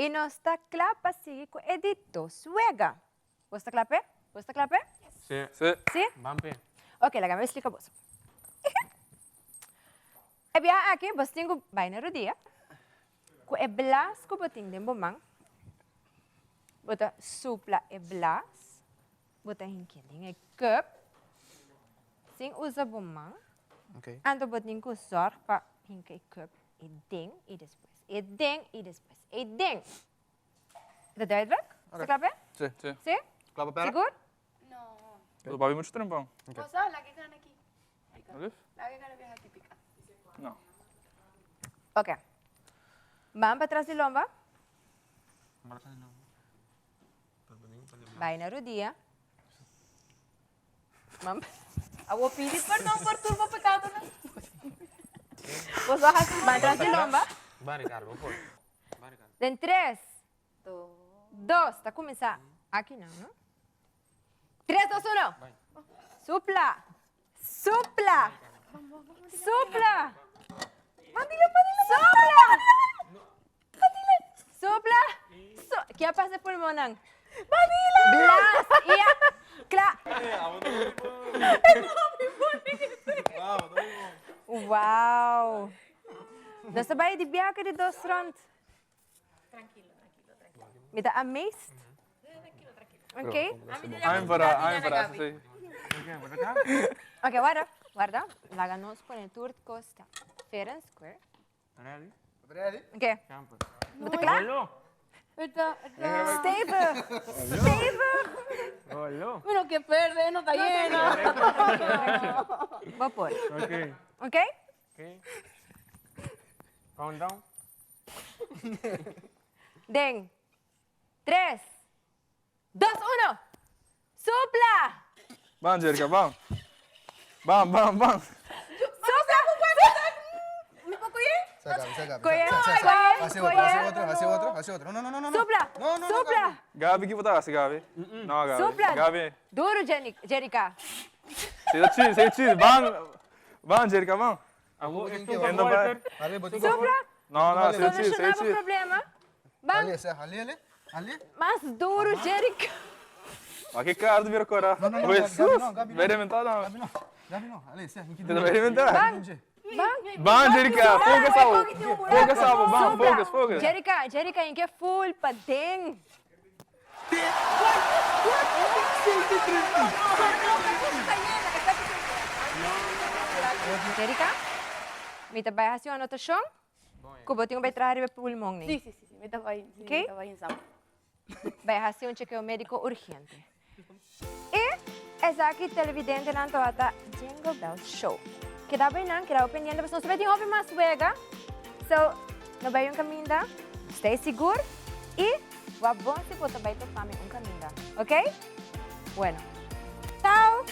I nos ta kla pa sigui ku e di dos wega. Bos ta kla p'e? Bos ta kla p'e? Si. Si. Si? Ban p'e. Ok, laga mi splika boso. E biaha aki bos tin ku bai na rudia ku e blas ku bo tin den bo man. Bo ta supla e blas, bo ta hinkié den e cup sin usa bo man. Anto bo tin ku sòrg pa hinka e cup e den i despues e den i despues e den. Ta duidelijk? Sta kla p'e? Si. Si? Si? Kla pa pera? Sigur? No. Lo papia mucho trempan. Bo sa, laga e gana aki. Alif? Laga e gana biaha típica. No. Ok. Man patras di lomba. Bai na rudia. Man Awor pidi perdon por tur bo pekadonan. Bo sa hasi Man tras di lomba. Ban Ricardo, bo por. Ban Ricardo. Den tres, dos, ta kuminsá aki nan, no? Tres, dos, uno. Supla. Supla. Supla. Supla. Supla. Su Ke a pasa e pulmonnan? Blas. Ia. Kla. Wow. Nos ta bai di biaha di dos rond. Mi ta amazed. Ok. I'm para, I'm para, sí. Ok, warda, warda. Laga nos pone tur kos ta fair and square. Ready? Ready? Ok. Bo ta kla? Stevig! Stevig! Pero ke perde, no ta yena. Bo por. Ok. Ok? Ok. Countdown. Den tres, dos, uno! Supla! Ban, Jerika, ban. Ban, ban, ban. Supla! Mi por koye? Sa Gabi, sa Gabi. Koye, Sa, sa, sa. koye, Hasi otro, koye. hasi otro, hasi otro, hasi otro. No, no, no, no, no. Supla! No, no, no, Supla! Gabi, ki bo ta hasi, Gabi? No, Gabi. Supla! Gabi. Duro, Jerika. Sea chill, sea chill. Ban, ban, Jerika, ban. Awo, Botin esto ke pa Endo ba- Walter. Ale, botin ke. Supla! No, no, sea chill, sea Soluciona bo chill. problema. Ban. Ale, sa, ale, ale. Ale. Mas duro, Jerika. Ma ke kar di bira kora. No, no, no, Oi, Gabi, Jesus. no, Gabi, no. Bai rementá no. Gabi no. Gabi no. Ale, sa. Te ta bai rementá. Ban. Ban. Ban, Jerika. Focus abo. Focus abo. Ban, Supla. focus, focus. Jerika, Jerika, inke full paden. Jerika, mi ta bai hasi un anotashon ku bo tin ku bai traha riba e pulmon ni. Sí, sí, sí, mi ta bai, sí, mi ta bai ensam. Bai hasi un chekeo médiko urgente. I esaki televidentenan tabata Jingle Bell Show. Keda bai nan, keda pendiente pasobra nos ta bai tin hopi mas wega. So, no bai un kaminda, stay sigur i wak bon si bo ta bai topa mi un kaminda. Ok? Bueno. Chao!